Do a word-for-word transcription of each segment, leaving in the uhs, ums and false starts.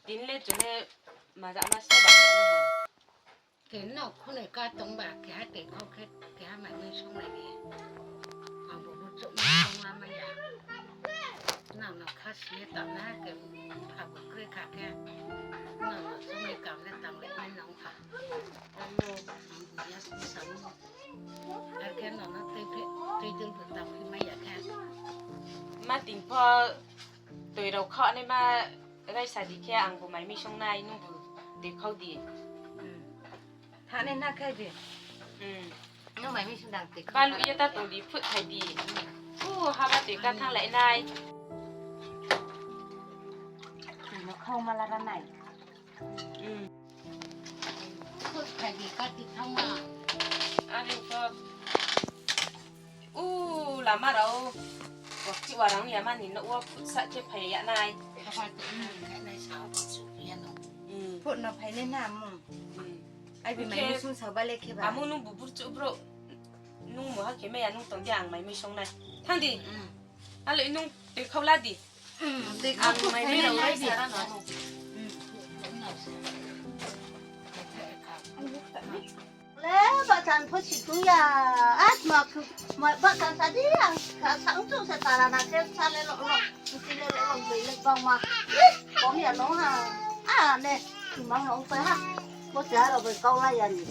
Tini le chung le maja ma se ba khe nai ha. Tini no khunoi ka tong ba, keha tei khau khe, keha mai mui song lai ni. Ang bo burchouh ma song la mai ya. Nang no kha si ye tang na ke, pha bo kroi kha khe. Nang no song ni kam le tang le mai nang kha. Ang no, ang bo ya song sa no. Ar khe no no tei phe, tei dul bo tang phi mai ya khe. Ma ting pho toi rao khaoh nai ma raisa di khe ang bo mai mui song nai, nung bo toi khau di. Hmm. Thani na khai di. Hmm. Nung mai mui song dang toi khau. Baluh ye ta tong di, phut khai di. Phu haba toi ka thanng lai nai. Toi no khau ma la ra nai. Hmm. Phut khai di ka ti thanng ma. Are pho. U lama rao, wa kti wa rang ya mani no wo phut sa khe phai ya nai. Haba toi, hmm, khai nai sa phut su ya no. Hmm. Phut no phai nai na mung. Hmm. Ai bi mai mui song sa ba le khe ba. Amo nung bo burchouh brouh. Nung mo ha khe mai ya nung tong di ang mai mui song nai. Thanng di. Hmm. Ale nung toi khau la di. Hmm, toi khau ang mai mui rao lai di. Sa ra no. Hmm. Le, bahcha ni pho si tong ya. As ma khu, ma bahcha sa di, ang kha sa ong chouh se tara na khe sa le lo lo. Nti le lo lo, doi le bang ma. Kom ya no ha. A, ne, thimang no ong pai ha. Bo se ha rao bai kau la ya ni.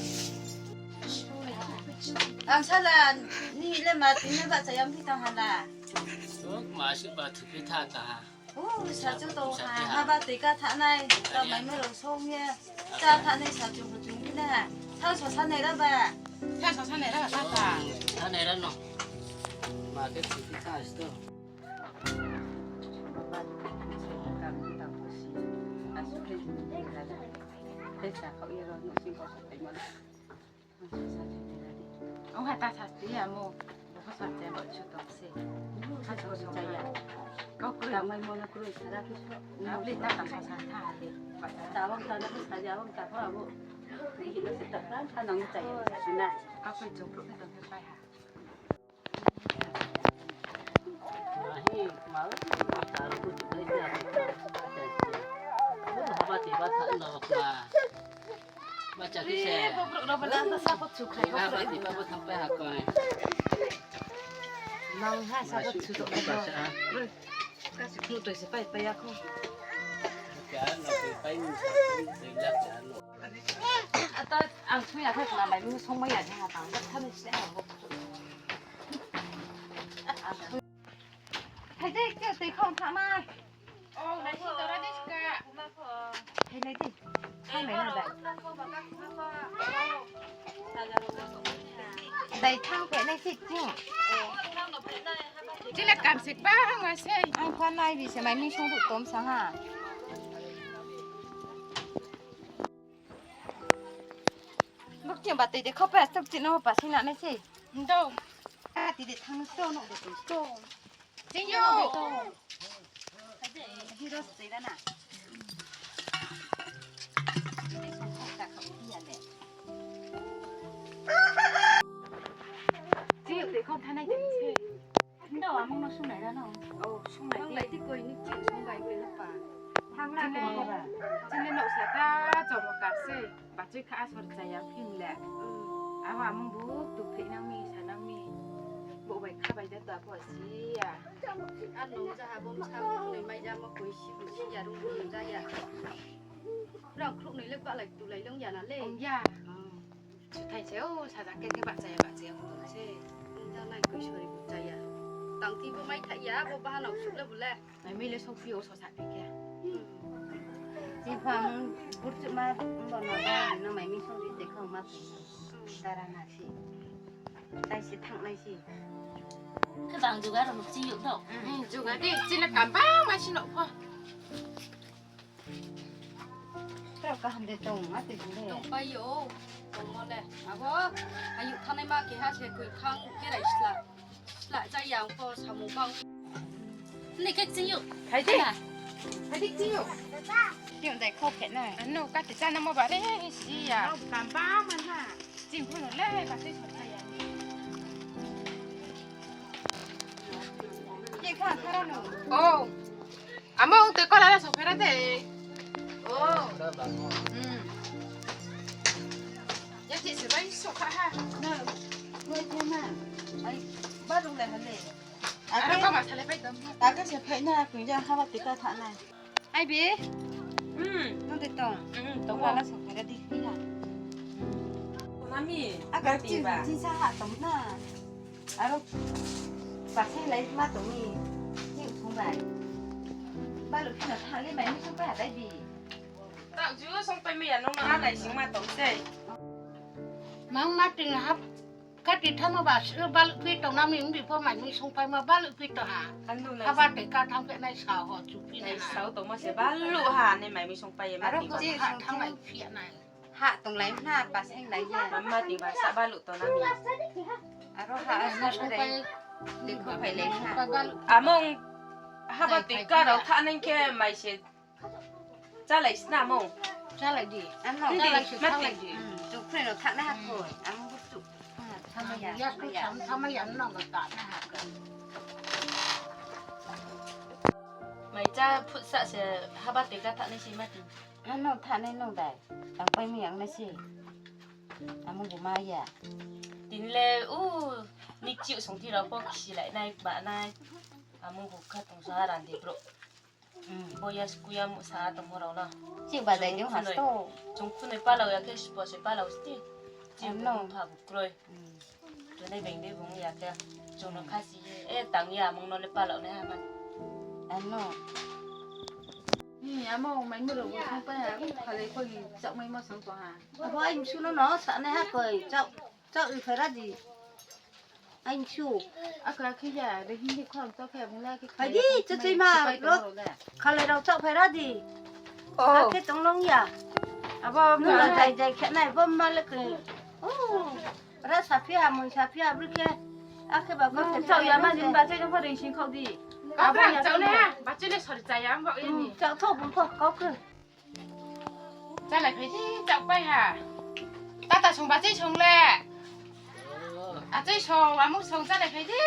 Ang sala, ni le ma tini bahcha ya mphi tang ha la. Tuk ma si ba thu phi tha ta ha. O, sachu tong ha, haba toi ka thanai, tao mai mui rao song ye. Cha thanai sachu bo chung phi na. Thang so sanai ra ba. Thang so sanai ra ba, tata. Sanai ra no. Ma ke chu ti ka sto. Baba, kam ni tang ko si. Asu ke ni ka. Te sa kau ye ro no sing ko sa tai mo na. Ong ha ta sa ti ya mo. Bo ko sa te bo chu tong se. Kha so so ya. Kau kroi. Tang mai mo na kroi sara ki so. Abli ta ka sa sa tha ha de. Ta wang ta na ko sa ya wang ta ko abo. Hi na se ta ta ta nang cha ya sa na. Kau kroi chung kroi ka tong pai ha. Ahi, ma, ma, ta ro ko chu kai ya. Bo haba te ba tha no ma. Bahcha khe se. Bo brouh rao bo na sa bo chu khai, bo brouh rao bo thanng pai ha koi. Nang ha sa bo chu to pai ha. Ka se khu toi se pai pai ya kho. Ka no toi pai ni sa, toi la ka no. Ata ang sung ya kha na mai mui song mai ya ha tang. Ba tha ni se ha bo. Hai de, ke toi khau tha ma. O, nai si tora de ska. Hai nai di. Thang nai na dai. Dai thang phe nai si chu. Chile kam se ba hang a se. Ang pha nai bi se mai mui song ru tom sa ha. Bok ching ba toi de khau pa stok ching no pa sing na nai se. Ndo. A ti de thang sto no de toi sto. Ching yo. Hero se na. Ching yo toi khau thanai de se. Ndo amo no sungnai ra no. O, sungnai di. Sungnai di koi ni ching sung bai bai na pa. Thang na chini, chini nouhsa ta chormo kar se. Bachoi kha asor chaya phin le. Abo amung bu tu phei nang mi, sa nang mi. Bo bai kha bai da ta pho si ya. Ano ja ha bom sa bo ni mai ja mo koi si bu si ya rung bu ja ya. Rang khruk noi le ba lai tu lai long ya na le. Ong ya. Suthai se, o, saja khe khe bahchaya, bahchaya, ong tong se. Ong ja nai koi sori bahchaya. Tang ti bo mai thai ya, bo bahan no suk le bo le. Mai mi le song phi o so sa khe khe. Hmm. Jipha ang burchouh ma, bo no ba, no mai mi song di te khau ma. Tara na si. Tai si thang nai si. Khe bang juga ro nuk chi yuk do. Hmm, juga di, chini kam bang ma si no pho. Tao kaham de tong, a tei tong de. Tong pai yo, tongmo le. Abo, ayuk thanai ma keha se koi khang kerai sla. Sla cha yang pho samung bang. Ni khe ching yo. Hai de. Hai de ching yo. Ching yo dai khau phe na. Ano ka te cha na mo ba re si ya. Kam ba ma na. Ching pho no le ba te so cha ya. Ye kha thara no. Oh. Amo, ong tei kola le sophera de. O, Hmm. Ya khe se bai sokha ha. Na, bai khe na. Ai, barung le hale. Aro kama sale bai dam. Ake se phai na, kung ja haba tika tha na. Ai bi. Hmm. Nung de tong. Hmm, tong. Wala sokha di ya. Mami, aga chin sa ha tong na. Aro, pasai lai ma tong ni, ni thung bai. Balu phina thang le mai mi song pai ha dai bi. Tao ju song pai mi ya nung na lai sing ma tong sei. Mang ma ting hap, ka ti thamo ba su balu phi tong na mi bi pho mai mi song pai ma balu phi tong ha. Haba te ka thang phe nai sa ho chu phi nai sa tong ma se balu ha ne mai mi song pai ye ma ting. Aro ko thang mai phi nai. Ha tong lai na, pasai lai ya. Mama ting ba sa balu to na mi. Aro ha na song pai. Dikho phai lai na. Among haba tui ka rao tha nang khe mai se. Cha lai sna among. Cha lai di. Ano. Cha lai se tha lai di. Hmm, chung friend rao tha na ha ko. Among bu chu. Tha mai ya, ya ko sam tha mai ya no ba ta na ha ko. Mai cha phut sa se haba tui ka tha nai se ma ting. Ano thanai nung dai, tang pai mi yang nai se. Amung bu ma ya. Tini le, u, ni chiu song thi rao pho kisi lai nai, ba nai. Amung bu kha tong sa randi bro. Hmm. Bo ya sku ya mu sa tongmo rao no. Ching ba dai chung phunoi, hasto. Chung phunoi palau ya khe spo se palau sti. Ching ano. Bung pha bu kroi. Hmm. Tunai beng de bung ya khe. Chung no khasi ye. E tang ya amung no le palau nai ha man. Ano. Ni amo mai muro bo song pa ha. Khalai koi chak mai ma song pa ha. Abo ai msu no no sa nai ha koi. Chak, chak i phai ra di. Ai msu. Aka khe ya, de hindi khorang chak khe bung la khe. Hai di, chak chai ma, rot. Khalai rao chak phai ra di. Oh. Ake tong long ya. Abo mula jai jai khe nai, bo ma le khe. Oh. Ra saphi ha, mui saphi ha, bri khe. Akhe ba ko khe chau ya ma jin ba chai jong pha ring sing khau di. Abo ya chau le ha, ba chai le sori chaya, ang ba ya ni. Chau tho, bung kho, kau khe. Chálai phai di, chak pai ha. Tata song bachai song le. Achai song, amung song chálai phai di.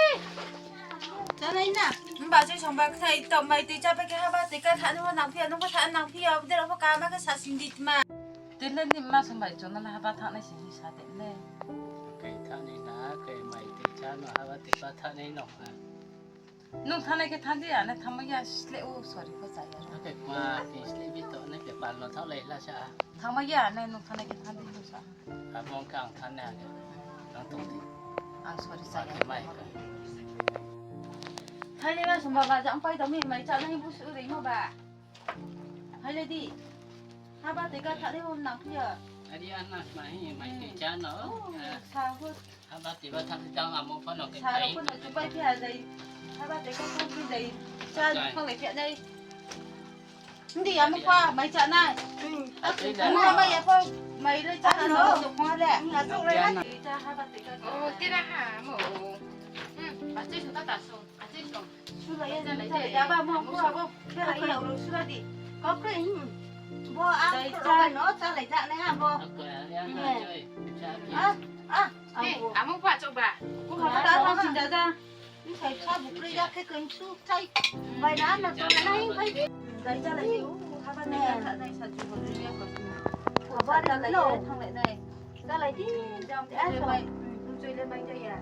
Chálai na. Bachai song ba khnai, tau mai tui chá pai khe haba tui ka tha nung nang phi ya, nung pho tha nang phi ya, bdera pho ka ma khe sa sing di tma. Tui le ni ma song bai chona na haba thanai sing hi sa de le. Kai thanai na, kai mai tui chá no haba tui ka thanai no ha. Nung thanai khe than di, ane thanngmai ya, sle o, sorry pho chaya. Ake ma, pin sle bi to, ane ke pal no thaoh lai la sa. Thanngmai ya, ane nung thanai khe than di, nung sa. Abo ong khe ang thanai ane. Nang tong di. Ang sorry chaya. Ake mai ka. Thanai ma sumba ba, jang pai tong mi, mai chá nai busu rimo ba. Hai le di. Haba tui ka thanai hom nang phi ya. Ari an nas ma hi, mai tui chá no. Oh, sa ho. Haba tui ba thang tang amo pho no khe sa ro pho no chupai phi ha jai. Haba tui ka thang phi jai. Chá phang lai phi ha jai. Ndi amo pho mai chá nai. Amo mai ya pho mai le chá no. Phang le. Chá haba tui ka. Oh, tira ha mo. Hmm, ba chai sung ta ta sung. Achai sung. Sula ya, chálai, chálai, chálai. Aba mo, mo, abo, khe lai ya, ulo sula di. Kau khe, hmm. Bo, ang dai, kau chá. Bai no, chálai, chá, nai, ha, bo. Ako, ya, ya, hmm. Choi, chá, eh, abo. Amo ba, chok ba. Ko ha, ta, ta, ta, sin da, da. Ni sai, chá, bu, kre, ya, khe, khe, su, chai. Hmm. Bai, na, na, chá, na, na, bai. Dai, chálai, u, ha, ba, nai, ya, ta, nai, sa, ju, bo, ya, ko, su. Abo, chálai, no. Thanglai, nai. Chálai di, jam di, ai, so. Buchoi le mai jaya.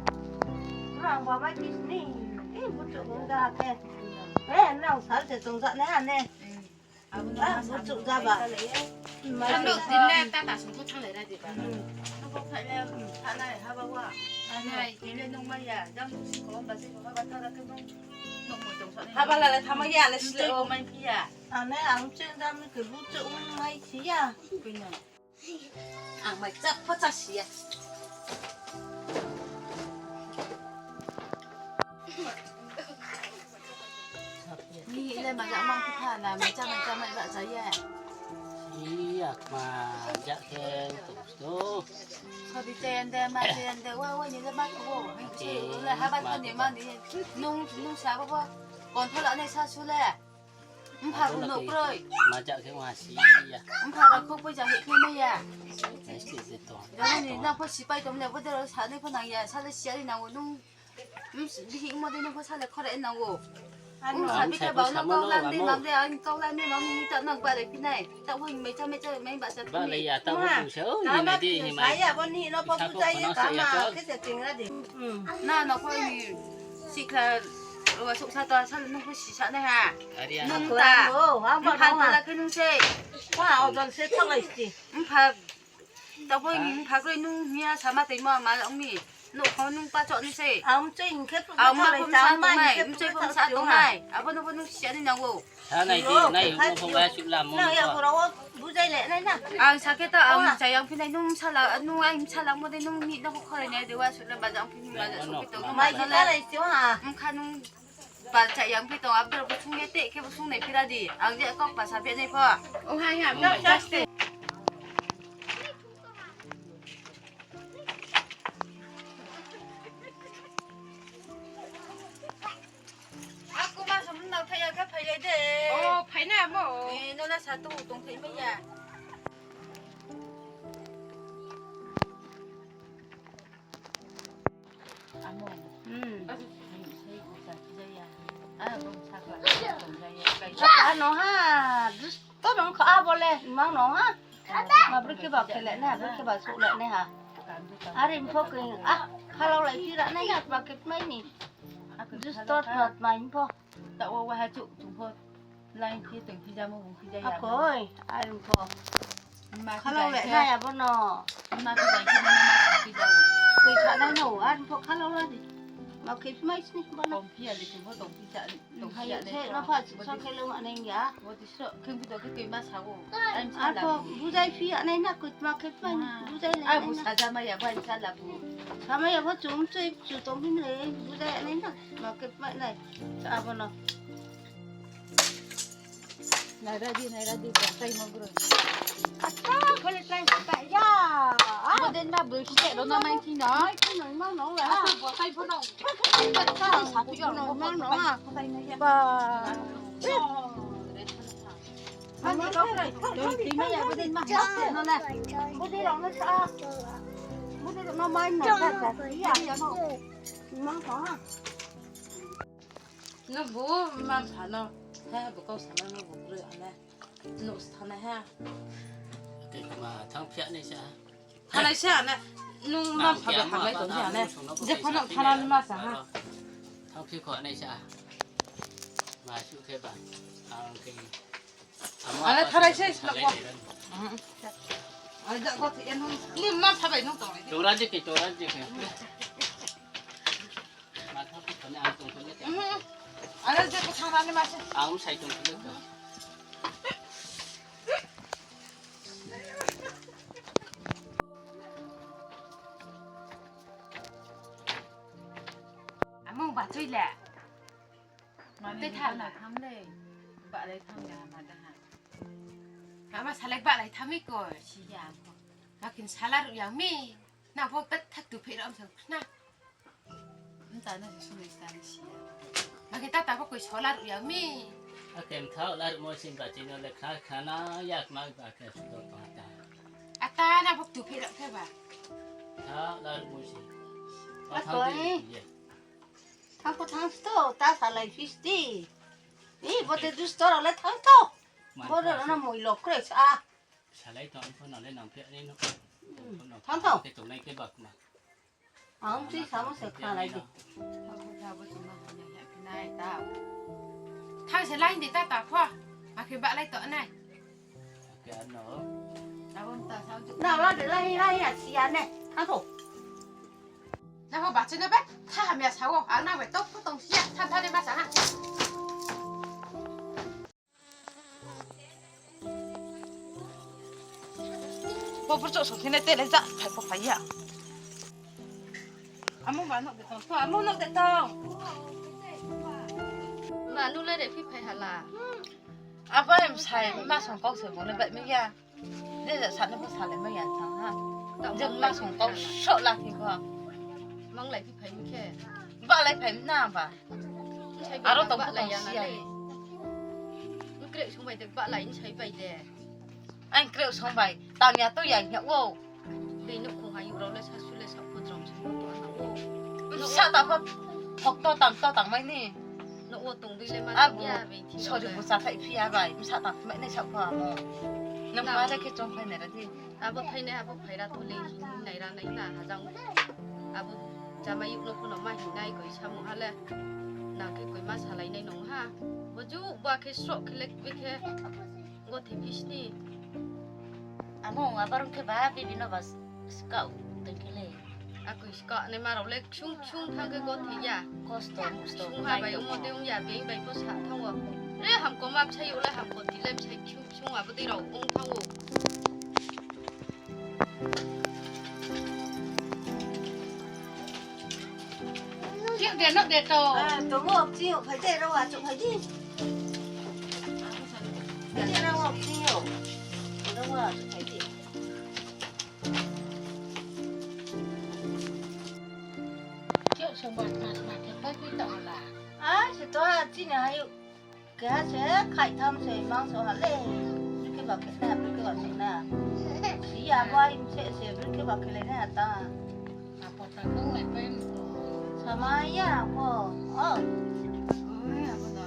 Nang ba mai pis ni. Eh, buchoi bung da khe. Eh, nang sal se tong ja ne ha ne. Ah, buchoi ja ba. Mai ano pis din le ta ta sung ko thanglai ra di ba. Hmm. Ko khai le, hmm, thanai ha ba wa. Anai. Din le nung mai ya, jam si ko ba si ko ha ba ta ra khe nung. Nung mo tong sa ne. Ha ba la le tha mai ya le sle o. Mai phi ya. Ane ang chen jam ni ke buchoi mai si ya. Kui na. Ang mai chak pho chak si ya. Ni le ma jak mang pha na, mai chak, mai chak, mai ba cha ye. Iya, ma jak ke tu tu. Kho di chen de, ma chen de, wa, wa, ni le ma ko. Ni le ha ba tha ni ma ni. Nung, nung sa ba ba. Kon tho la ne sa su le. Mpha rao no kroi. Ma jak khe ma si ya. Mpha rao kho poisa hih khe mai ya. Nai state se tong. Jani ni nang pho sipai tong le, bodei rao sa nai pho nang ya, sa le siya ri nang o nung. Bihih mo dei nung pho sa le khore nang o. Ano. Ang sabi khe bang no kau lam de, mang de, ang kau lam de, mang ni ta nang ba le phi nai. Ta hoi mai cha mai cha mai ba sa phi nai. Ba le ya, ta hoi sa, o, ni nai di, ni mai. Saya bo ni no pa bu sa ye ka ma, khe se ting ra di. Na, no ko ni sikla, wa suk sa to, sa nung ko si sa nai ha. Nung ta. Ang ba nung ha. Pha la khe nung se. Wa, o don se thang lai si. Ang pha. Tabo ni phagoi nung hia sama tei ma ma ong mi. Nouh kho nung pa chouh ni se. Ang mchoi hing khe phu ang ma phu sa tong nai, mchoi phu sa tong nai. Abo no bo nung sia ni nang ou. Sa nai di, nai mo pho ba suk lam mo. Nang ya khorao bujai le nai na. Ang sa khe ta ang chayang phi nai nung sa la, nung ang sa la mo de nung ni no khoroi nai de wa suk la ba jang phi ni ba jang suk phi tong. Mai khe ta lai sio ha. Mkha nung Pal cha yang phi tong, abdor bo sung ye te khe bo sung nai phi ra di. Ang je kok pa sa phi nai pho. O hai ha, no just. Aku ma sam nau thai ya khe phai lai de. O, phai na mo. Eh, no na sa tu tong thai mai ya. Ano ha, dusto nong kha, a bo le, mang nong ha. Ma bri khe ba khe le nai, bri khe ba suh le nai ha. Are pho khe, a, khalao lai phi ra nai ya, ba khe mai ni. Dusto tma tma pho. Taoh wo waiha chouh tong pho, line khe tong phi jamo, bo phi ja ya. Akoi, are pho. Khalao le nai abo no. Ma khe bai khe ma ma phi ja ou. Koi kha nai no, are pho khalao la di. Ma khe mai sini bo no. Tong phi ya le tong pho tong phi ja le. Tong phi ya le. Hai, no pha sa khe le ma nai ya. Bo di sro, khe phi do khe koi ma sa ou. Are pho bujai phi ya nai na, koi ma khe mai bujai nai na. Ai bo sa ja mai ya, bai sa la bo. Sa mai ya bo chum chui chu tong phi nai, bujai ya nai na. Ma khe mai nai. Sa abo no. Nai ra di, nai ra di, tong tai mo bro. Ata, khole tai mo tai ya. Bo den ma bro si te ro na mai thi na. Mai thi na, ma no la. Ata, bo tai bo na. Ata, sa thi yo, no, ma no la. Ba. Ani ko, to ti mai ya, bo den ma ha se no la. Bo den rao no sa. Bo den rao no mai no sa sa. Ya, ya no. Ma no la. No bu ma pha no, ha, bu kau sa no, no bu bro, ane. No sa na ha. Tei ma thang phiah nai sa. Thanai sa na. Nung ma pha ba thanglai tong ha ne. Je phano thana ni ma sa ha. Thang phi kho nai sa. Ma su khe ba. Ang khe. Ane thanai se, no ko. Ane da ko ti en hong. Ni ma pha bai nung tong. Tora je ke, tora je ke. Are je ko thang ni ma se. Ang sai tong khe. Amung ba chui le. Mani tei tha na tham le. Ba lai tham ya ma da ha. Ama salai ba lai tham mi ko si ya ko. Ma kin sala ru yang mi. Na pho pet thak tu phe ram sang na. Nta na su ni sa ni si ya. Ma kin ta ta pho koi sala ru yang mi. A kem thau la ru mo sin ba chin le kha kha na yak ma ba ke su do pa ta. Ata na pho tu phe ram phe ba. Thau la ru mo sin. Ba thau di ye. Thang pho thang sto, ta salai phi sti. Ni, bo te dusto rao le thang to. Bo rao no moi lok kre sa. Salai to, ang pho no le nang phe ni no. Thang to. Ke tongnai ke bak ma. Ang tui samo se kha lai di. Thang pho thang bo chung no hanya ya phi nai ta. Thang se lai di ta ta pho. Ma khe ba lai to nai. Ke ano. Na la de lai lai ya si ya ne. Thang to. Na ho ba chuna ba, tha hamya sa o, ang na bai tok pho tong sia, tha tha de ma sa ha. Bo burchouh song thina te le ja, phai pho phai ya. Amo ba nok de tong, to amo nok de tong. Ma nu le re phi phai hala. Abo em sai ma song kau se bo le bai me ya. Je ja sa no pho salai mai ya tang ha. Je ma song kau so la thi pho. Mang lai phi phai mi khe. Ba lai phai na ba. Aro tong ba lai ya na le. Krek song bai de ba lai ni sai bai de. Ang krek song bai. Tang ya to ya ya wo. Bini khong ha yurao le sa su le sa pho drom sa pho na wo. Sa ta pho. Thok to tang to tang mai ni. Nouh wo tong dei le ma tong ya, bini thing sorry, bo chá thai phi ya bai, bsa tang phimai nai sa pha mo. Nang ma ja khe chong phai nai ra di. Abo thainai abo phaira tho le hing nai ra nai na hajang. Abo jamai youh no pho no ma hing nai koi samung ha le. Nang khe koi ma salai nai nong ha. Bo ju ba khe sroh khe le kbe khe. Gothe phi sni. Amo abar ong khe ba bibi no ba skau tong khe le. Akoi skau nai ma rao le ksung ksung thang khe gothe ya. Kosto musto. Ksung ha bai omo de ong ya, beng bai pho sa thang o. Le hamko ma bsai yo le hamko ti le bsai ksung ksung abo dei rao ong thang o. Chih de, no de to. Ah, tong o, chih o, phai de, rao a, chung phai di. Phai de, rao a, chih o. Rao a, chung phai di. Chih o, song ba, mas, mas, phai pi to la. Ah, se to, chih na, ayo. Keha se khaihtham se mangso ha le. Bri khe ba khe na, bri khe ba se na. Si ya bai se se bri khe ba khe le na ta. Apo ta kong le pai mo. Sama ya ko. O. Oi, apo ta.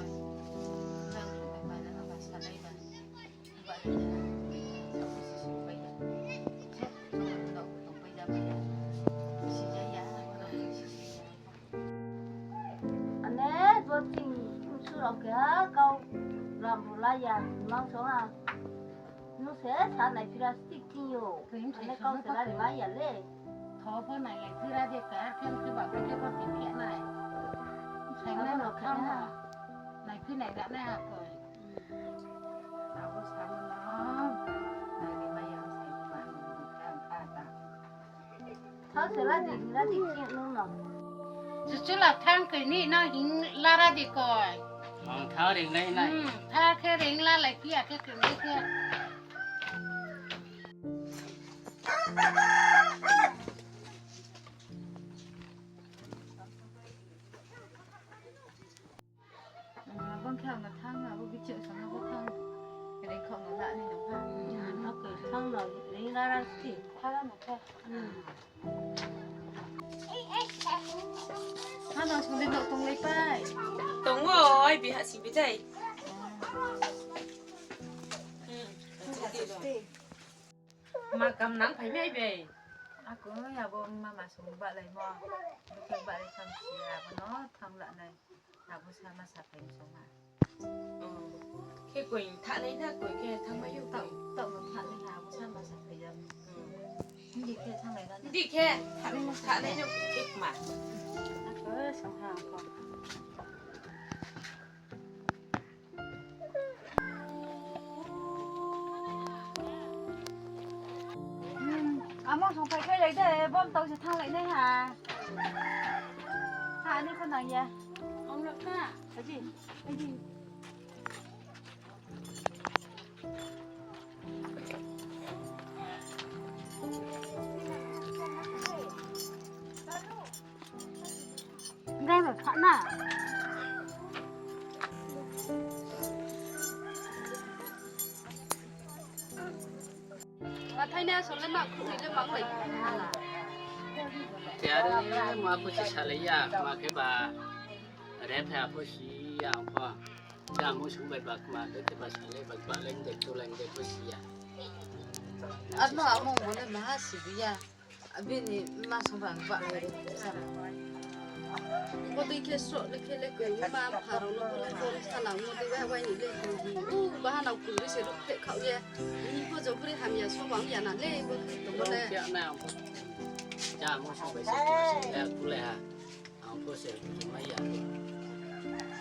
Jang ko pai na ba sa lai ba. Ba le. Sa ko si si pai ya. Sa ko tong pai ya pai ya. Si ya ya, ko si si ya. Ane, bo ching msu rao keha kau ram bu la ya, mang song ha. Nung se sa nai phira stick ching yo. Ane kau se la ri ma ya le. Tho pho nai lai phira de ka, phiang phiba khe pho ti phia nai. Sai na no kham ha. Nai phi nai ra nai ha koi. Abo sa no. Nai ri ma ya sai ma no ka ka ta. Thao se la di, la di, khe nung no. Chuchu la thang khe ni no hing la ra di koi. Ang thao ring lai nai. Hmm, thao khe ring la lai phi ya khe khe nai khe. Bang khe ang no thang, abo bichuk sa no bo thang. Ring khaoh no la ni nong ha. Ako thang no ring la ra si. Thara no khe. Hmm. Ha no sung di no tong lai pai. Tong o, ai bi ha si bi jai. Hmm. Ma kam nang phai mai be. Ako ya bo ma ma sung ba lai mo. Bukhe ba lai tham si ya bo no tham la nai. Abo sa ma sa phai sung ha. Oh. Khe koi tha lai na koi khe tham mai yo. Tau, tau no tha lai ha abo sa ma sa phai ya. Hmm. Hindi khe tham lai na. Hindi khe tha lai na koi khe ma. Ako sung ha ko. Hmm, amo song phai khe lai de, bom tau se thang lai nai ha. Ha, ani pho nang ya. Ong rao ka. Aji, aji. Nang no tha na. Athai na sole ma khruh ni le mang lai. Tiar ni ma pho si salai ya, ma khe ba re phe a pho si ya ang pho. Ja mo sung bai ba kma khe ba salai ba ba leng de tu leng de pho si ya. Ano amo mo le ma ha si bi ya. Bini ma song bang ba le. Bodei khe sroh le khe le koi ma pha rao no bo le bom sa nang mo dei ba wai ni le koi hi. U ba ha nao kuri se ruh khe khao ye. Ni pho jo bri hamya so bang ya na le bo khe tong le. Kya na ang pho. Ja mo song bai se ma song le ku le ha. Ang pho se mai ya.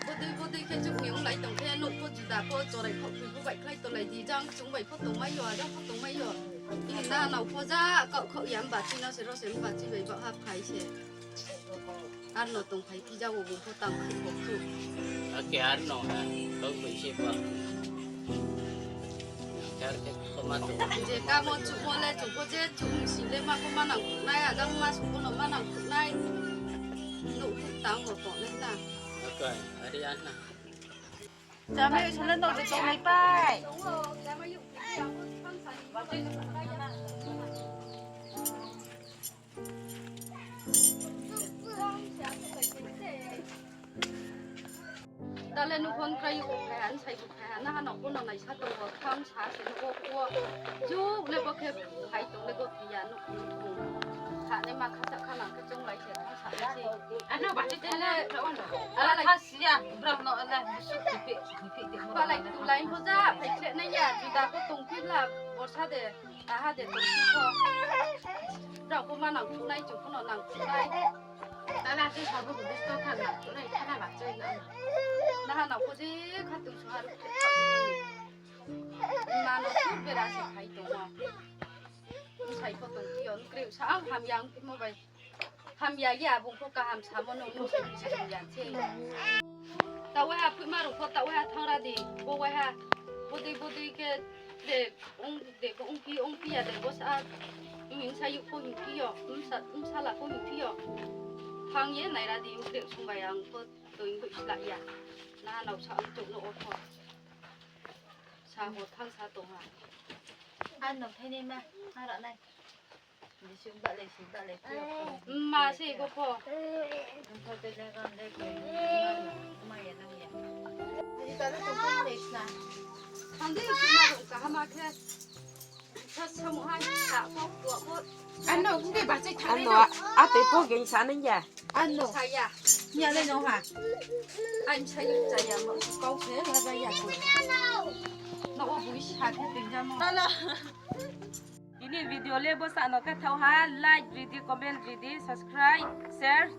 Bodei bodei khe chung ni ong lai tong khe nouh pho juda pho chorai khao khui bo bai khlai to lai di jang chung bai pho tong mai yo, ajang pho tong mai yo. Ini na nao pho ja kau khau ya mba chi no se ro se mba chi bai ba ha phai se. Ar no tong phai phi ja wo bo pho tang khu bo khu. Ake ar no ha, kau khui se pho. Kar khe koma to. Je kamo chumo le chumo je chum si le ma koma nang nai, ajang ma sung kono ma nang nai. Nouh tang wo to nai na. Ake, ari an na. Jamai sole no je tong nai pai. Tale nukhon krai bo phai ha, nsai bo phai ha, naha no bo no naisa tong bo, thang sa se nuh wo phuh wo. Juk le bo khe phai tong le bo thai ya, nukhon nukhon. Tha ne ma kha sa kha nang khe chung lai se thang sa se. Ano ba te le, ala lai kha si ya, bra no ala su ti pe, ti pe, ti pe. Ba lai tu lai bo ja, phai khle nai ya, juda ko tong phi la, borsa de, taha de tong phi ko. Bra ko ma nang tu nai, chung ko no nang tu nai. Tala se sabo ko bisto kha nang tu nai, kha na ba chai na. Naha nang ko je kha tu su ha ru khle kha tu ni. Ma no tu bera se phai tong no. Nsai pho tong phi yo, nkri sa ang ham yang phi mo bai. Hamya ya, bung pho kaham samo no, nung se bung se hamya se. Taoh waiha phuima rung pho, taoh waiha thanng ra di, bo waiha, bodei bodei khe, de, ong, de, ongphi, ongphi ya de, bo sa, ong hing sa yuk pho hing phi yo, bsa, bsala pho hing phi yo. Thanng ye nai ra di, ong krek sung bai ang pho, toi ong bai sla ya. Naha nao sa ang chouh no o pho. Sa ho thanng sa tong ha. Ano phainai ma, ha ra nai. Bisi ba le, si ba le, phi yo. Ma se bo pho. Ang pho te le gan le koi, ma ya nang ya. Ni ta le tong pho le sna. Ang de ma rung kaham khe. Sa samu ha, sa pho, tua pho. Ano, kung ke ba chai thang ano, no. A, a te pho geng sa nang ya. Ano. Sa ya. Ni ale no ha. Ai sa ya, sa ya, ma kau se, la ba ya ko. Na o bui sa khe ting ja mo. Tini video le bo sa no khe thao ha, like ri di, comment ri di, subscribe, share.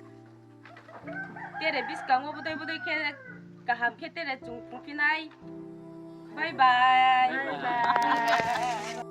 Tere buskang wo bodei bodei khe kaham khe tere chung tongphi nai. Bye bye. Bye bye.